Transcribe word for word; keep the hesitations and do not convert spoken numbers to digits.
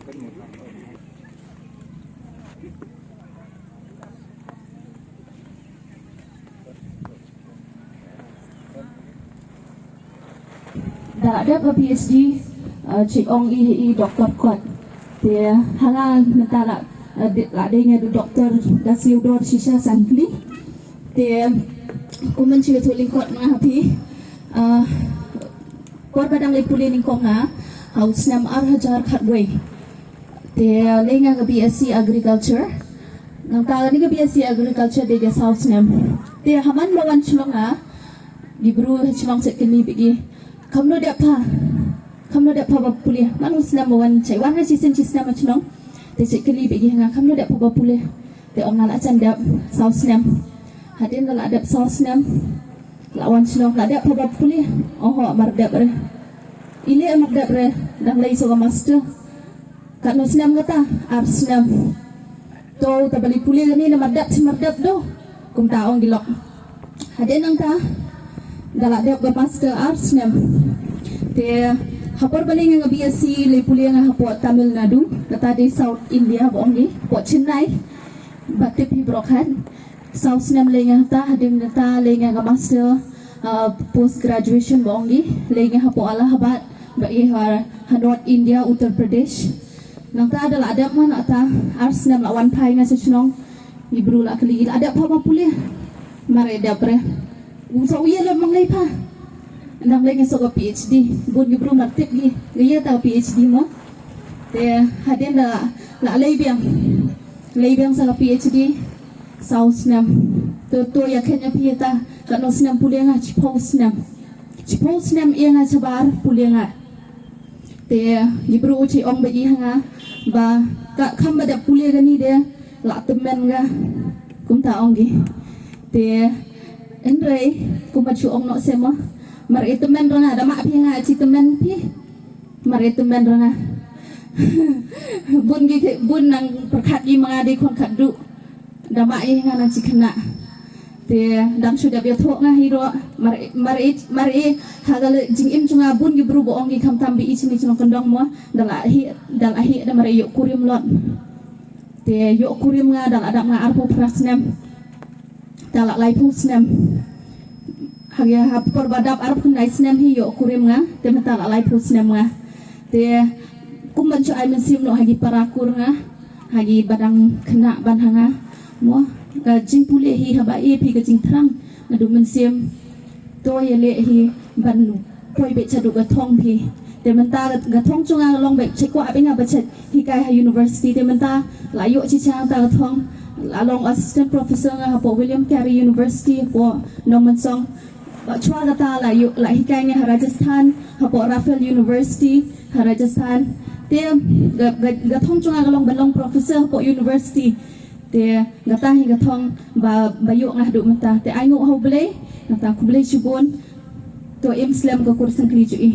Da la dep ka PhD, eh, chi ong i, i doktor kot. Te ha nga mynta la, eh, di-, la dei nga doktor da siew dor shisha san tylli. Te kumne chi tu lyngkot nga ha phi. Eh, por ba dang leit pule nyngkong nga ha u snem ar hajar khatwei. Te lei nga ka BSc Agriculture. Nangta kane ka BSc Agriculture dei ka saw snem. Te ha man ba wan shnong nga, ki bru ha shnong chi kylli bad ki, "Kumno dep pha? Kumno dep pha ba pule? Man u snem ba wan, chi wan ha shisien shisnem ha shnong." Te chi kylli bad ki ha nga, "Kumno dep pha ba pule?" Te ong nga la jan dep saw snem. Hadien da la dep saw snem, la wan shnong, "La dep pha ba pule?" "Oho, mar dep re." "Ile mar dep re?" "Dang lei soh ka master." "Katno snem kata?" "Ar snem." "To, ta ba leit pule kane, namar dep shi mar dep do." Kumta ong ki lok. Hadien nangta da la dep ka master ar snem. Te ha por ba lei nga ka BSc leit pule nga hapoh Tamil Nadu, kata dei South India ba ong ki, hapoh Chennai. Ba tip hi baroh khan. Saw snem lei nga hata, hadien nangta lei nga ka master, uh, post graduation ba ong ki, lei nga hapoh Allahabad, ba i ha, ha North India, Uttar Pradesh. Nangta da la dep nga nangta ar snem la wan phai nga sha shnong. Ki bru la kylli, "La dep pha ba pule?" "Mar dep re." "U sa u ïa lem mang lei pha?" "Dang lei nga soh ka PhD." Bun ki bru mar tip ki, nga ïa ta ka PhD mo. Te hadien da la lei biang. Lei biang sa ka PhD saw snem. To, to ïa khein ïa phi ïa ta, katno snem pule nga? Shiphew snem. Shiphew snem ïa nga shabar pule nga. Te ki bru u chi ong bad ki ha nga ba ka kham ba dep pule kane de la tymmen nga. Kumta ong ki. Te hynrei kumba chu ong noh seh mo. Mar i tymmen ra nga, da mah phi nga chi tymmen phi. Mar i tymmen ra nga. Bun ki, bun nang pyrkhat ki ma nga dei khun khatduh. Da mah i nga nang chi khynnah. Te dang shu dep ïathuh nga hi ruh. Mar i, mar i, mar i ha ka jingim jong nga bun ki bru ba ong ki khamtam ba i chini chnong kyndong mo. Da la hi, da la hi da mar i ïoh kurim lot. Te ïoh kurim nga da la dap nga arphew phra snem. Te la laiphew snem. Ha ki, ha por ba dap arphew khyndai snem hi ïoh kurim nga, te mynta la laiphew snem nga. Te kum ban shu ai mynsiem noh ha ki para kur nga, ha ki ba dang khynnah ban ha nga. Mo, ka jingpule hi haba i phi ka jingthrang, naduh mynsiem. To ïaleh hi ban poi beit shaduh ka thong phi. Te mynta ka thong jong nga ka long beit, shu kwah beit nga ba shu hikai ha university. Te mynta la ïoh shisha ta ka thong, la long assistant professor nga hapoh William Carey University hapoh Nongmynsong. Ba shuwa kata la ïoh, la hikai nga ha Rajasthan hapoh Raffles University ha Rajasthan. Te ka, ka, ka thong jong nga ka long ban long professor hapoh university. Te kata hi ka thong ba, ba ïoh nga haduh mynta. Te ai nguh ha U Blei, kata khublei shibun. To im slem ka kur syngkli jong i.